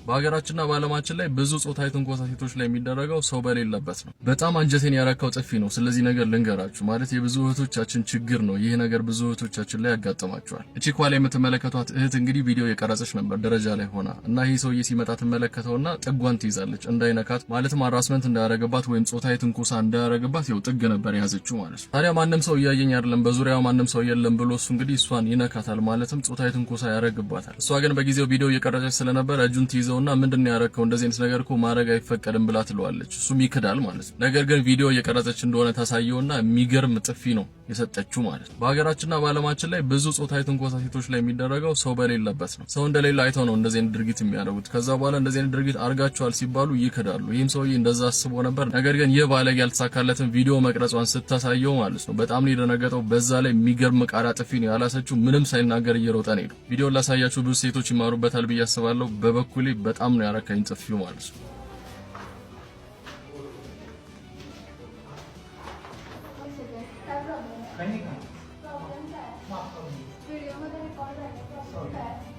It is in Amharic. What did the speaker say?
በሀገራችንና በዓለማችን ላይ ብዙ ጾታዊ ትንኮሳ ሴቶች ላይ የሚደረገው ሰው በሌለበት ነው። በጣም አንጀቴን ያረካው ጥፊ ነው። ስለዚህ ነገር ልንገራችሁ፣ ማለት የብዙ እህቶቻችን ችግር ነው። ይህ ነገር ብዙ እህቶቻችን ላይ ያጋጥማቸዋል። እቺ ኳላ የምትመለከቷት እህት እንግዲህ ቪዲዮ የቀረጸች ነበር ደረጃ ላይ ሆና፣ እና ይህ ሰውዬ ሲመጣ ትመለከተውና ጥጓን ትይዛለች እንዳይነካት፣ ማለትም harassment እንዳያረግባት ወይም ጾታዊ ትንኮሳ እንዳያረግባት ይኸው ጥግ ነበር የያዘችው ማለት ነው። ታዲያ ማንም ሰው እያየኝ አይደለም፣ በዙሪያው ማንም ሰው የለም ብሎ እሱ እንግዲህ እሷን ይነካታል፣ ማለትም ጾታዊ ትንኮሳ ያረግባታል። እሷ ግን በጊዜው ቪዲዮ እየቀረጸች ስለነበር እጁን ትይዘውና ምንድን ነው ያረከው? እንደዚህ አይነት ነገር እኮ ማድረግ አይፈቀድም ብላ ትለዋለች። እሱም ይክዳል ማለት ነው። ነገር ግን ቪዲዮ እየቀረጸች እንደሆነ ታሳየውና የሚገርም ጥፊ ነው የሰጠችው ማለት ነው። በሀገራችንና በዓለማችን ላይ ብዙ ጾታዊ ትንኮሳ ሴቶች ላይ የሚደረገው ሰው በሌለበት ነው። ሰው እንደሌለ አይተው ነው እንደዚህ አይነት ድርጊት የሚያደርጉት። ከዛ በኋላ እንደዚህ አይነት ድርጊት አድርጋቸዋል ሲባሉ ይክዳሉ። ይህም ሰውዬ እንደዛ አስቦ ነበር። ነገር ግን ይህ ባለጌ ያልተሳካለትን ቪዲዮ መቅረጿን ስታሳየው ማለት ነው በጣም ነው የደነገጠው። በዛ ላይ የሚገርም ቃሪያ ጥፊ ነው ያላሰችው። ምንም ሳይናገር እየሮጠ ነው የሄደው። ቪዲዮን ላሳያችሁ፣ ብዙ ሴቶች ይማሩበታል ብዬ አስባለሁ። በበኩሌ በጣም ነው ያረካኝ ጥፊው ማለት ነው። काय प्रॉब्लेम? काही नाही का? प्रॉब्लेम काय? माफ करून दे. व्हिडिओमध्ये रेकॉर्ड झालं, प्रॉब्लेम काय?